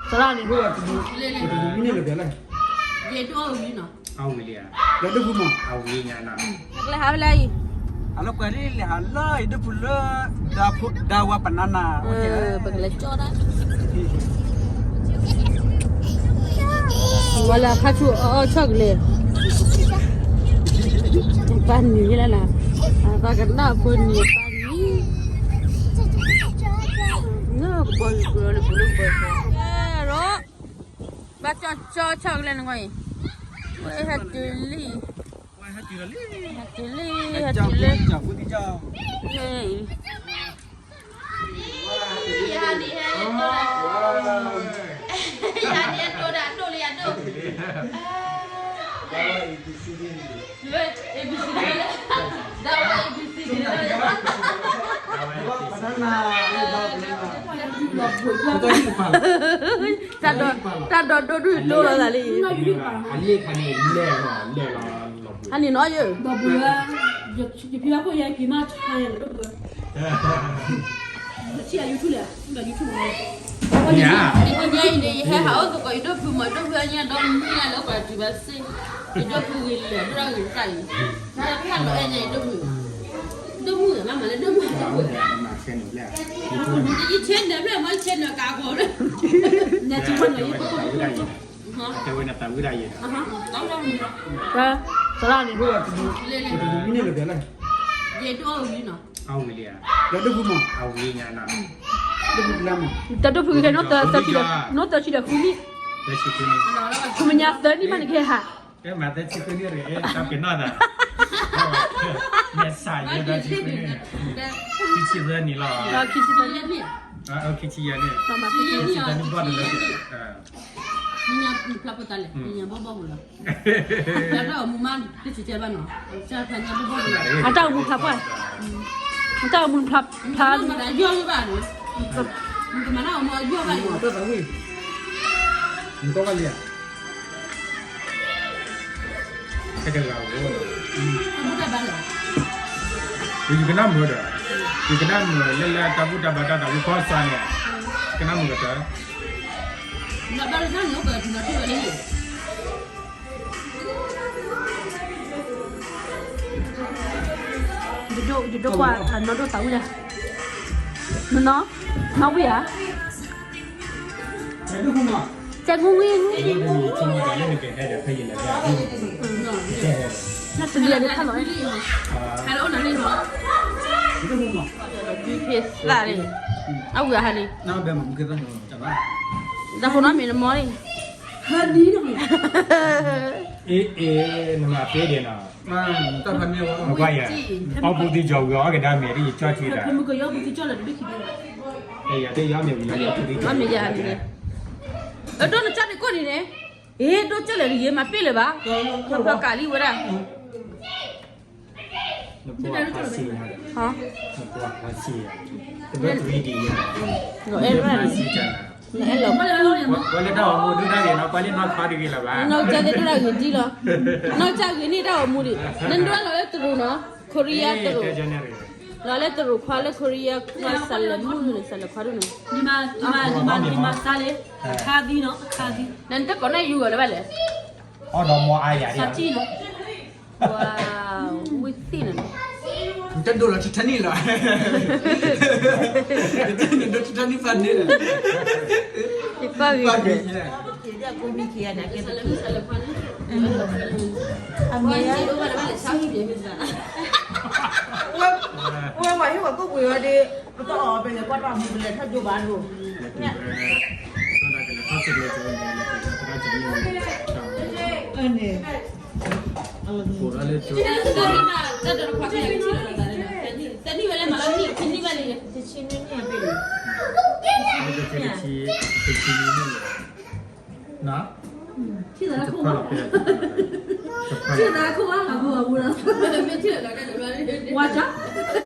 သရၣ်န့ၣ် တမံၤန့ၣ်လၢပျၢၤလဲၣ်, ယဒိၣ်အဝံၤနီၤ, အဝံၤလံဧါ, လၢဒိၣ်ပူၤမး, အဝံၤညါနီၤ, ပကလဲၤဟးဖဲလဲၣ်အံၤ, အလီၢ်ကွဲးလံလၢဟးလီၢ်အံၤဒိၣ်ပူၤလၢ ဒါဝါပနၢ်နၢ်, ပကလဲၤကၠီတၢ်, ဝဲလၢခါဆူအီၣ်အီၣ်ဆီၣ်ကလဲာ်, ပၢ်နံၤလၢနၤ, ပၢ်ကနၣ်ဖိနံၤပၢ်နံၤ, နကဘီယူၤကျိလၢပူၤလၢပူၤ, ဘၣ်ကၠီကၠီဆီၣ်ကလဲာ်နကွၢ်အံၤ, ဝဲဟဲတုၤလံ, ဟဲတုၤလံ, ဟဲတုၤလံ, ယၤန့ၣ်ဟဲတိၢ်ဒၣ်, ယၤန့ၣ်ဟဲတိၢ်ဒၣ်ဒိၣ်လၢယၤဒိၣ်, A B C D, ဒါဝါ A B C D, တၢ်ဒိးဒိၣ်ဒိၣ်ဒိၣ်လီၤသးလံ, အန့ၣ်နီၤယဲ, ယဖံဘၣ်ခိၣ်ယဲက့ၤမး, ဆံးအYouTubeလဲၣ်, YouTubeလဲၣ်, ယဟဲဟးအိၣ်သကိး ယဒိၣ်ဖုမး, ယဒိၣ်ဖုအညါဒီးမံလၢပှၤတုၤဘၣ်စ့ၢ်, ယဒိၣ်ဖုဂ့ၤလၢဒိၣ်ဂ့ၤတၢ်အံၤ, တၢ်ဖးလီၤအဲၣ်ညါယဒိၣ်ဖု, ဒိၣ်မုၣ်မးမးလၢဒိၣ်မုၣ်, ယဆဲနၢၤဖျၢၣ်မး ယဆဲနၢၤကးဂီၤလၢ, နတဝဲနသးဝံၣ်ဒၣ်ယဲ, တဝဲနသးဝံၣ်ဒၣ်ယဲ, သရၣ်န့ၣ်, ယဒိၣ်အဝံၤနီၤ, လၢဒိၣ်ပူၤမး, အဝံၤညါနီၤ, တဒိၣ်ဖုကဟဲနီၢ်သၢဆံဒီး, နီၢ်သၢဆံဒီးဃုနံၣ်, ဃုမညါသၢနံၣ်မးနကဟဲဟး, မ့ၢ်သၢဆံဃုနံၣ်ရ့ၣ် တၢ်ပ့ၤနီၣ်သး, မဲာ်ဆှးယဲသၢဆံဃုနံၣ်, ခံဆံသၢနံၣ်လီၤ, ခံဆံသၢနံၣ်, ခံဆံယဲနံၣ်, သၢနံၣ်ဘီၣ်တလၢ, မ့ၢ်ညါဖျါဖိသးလဲၣ်, မ့ၢ်ညါဘီၣ်ဘီၣ်ဟူလီၤ, တၢ်အိၣ်မူမးတဆံးကဲဘၣ်နီၤ, တၢ်ဖျါညါဘီၣ်ဘီၣ်ဟူလီၤ, အတၢ်အိၣ်မူဖျါပှၢ်, အတၢ်အိၣ်မူဖျါ, ဖျါ, ယီၢ်ယဘၣ်, မ့ၢ်ကမၤတၢ်အိၣ်မူအယီၢ်ဘၣ်, မ့ၢ်ကီဘၣ်လံဧါ တၢ်တဂၤဧိၤ, ယကနၣ်မုာ်ဒီး, ယကနၣ်မုာ်လၢလၢတၢ်ဘူၣ်တၢ်ဘါတၢ်သးဝံၣ်ကီၢ်စါန့ၣ်, ကနၣ်မုာ်ကတၢၢ်, ယဒိၣ်ကွၢ် နီၢ်ဒိၣ်သးဝံၣ်ဒၣ်, နီၢ်, နီၢ်ဝံၣ်ဧါ, ကဲငူဝံၣ်, နတလံၤန့ၣ်ဖးလီၤ, ဖ့သၣ်လံ, အဝံၣ်အဟါလံ, တၢ်ဖိနီတမံၤနမီၢ်လံ, အ့ အ့ နမၤသ့ဒံးနီၤ, အီၣ်ဘူၣ်သံကၠီၤဝံၤအီၣ်ကဒါမဲာ်ဒ်ယကၠီၣ်ထံ, ယၤတယီၢ်မဲာ်ဝံၤလီၤ, အဒိနကၠီၣ်န့ၣ်ကိၣ်န့ၣ်န့ၣ်, အ့ ဒိၣ်ကၠီၣ်လဲၣ်တယဲမၤပ့ၢ်လၢၤဘၣ်, ခီဖျိကးလံဝဲဒၣ် နပှၤဖးဆံ, နပှၤဖးဆံ, တဘၣ် three D ယဲ, နအဲၣ်လီၤ, ဝဲလၢတၢ်အိၣ်မူဒိၣ်ဒၣ်ဂ့ၤနီၤ, ကွၢ်လၢနီၢ်ခါတဂ့ၤလၢၤဘၣ်, နီၢ်ကၠီသ့ၣ်ဒိၣ်ဒၣ်ဂ့ၤဒ်လီၤ, နီၢ်ကၠီဂ့ၤန့ၢ်တၢ်အိၣ်မူဒံး, နဒွဲလီၤလၢတရူးနီၤ, ခိရံယါတရူး, လီၤလၢတရူးခွါလၢခိရံယါခွါစးလဲၤမုၢ်န့ၣ် စးလဲၤခွါဒ်န့ၣ်, နတကိးန့ၣ်ယူၤဂီၤလၢၤဘၣ်လဲၣ်, အီၣ်ဒီးမီၤအါယၤဒ် ဝံသ့ၣ်န့ၣ်, နတဒိလီၤ Titanic လီၤ, နဒိ Titanic ဖးန့ၣ်လီၤ, ယပၢ်ဂ့ၤ, အမ့ၢ်, ဝဲဝဲဟ့ၣ်ဝဲကိၣ်ပှ့ၤဝဲဒၣ်, ပတအီၣ်ပလဲၤကွၢ်တၢ်မူပလဲၤထီၣ်ကၠိဘၣ်ဒိၣ်, န့ၣ် ဝါ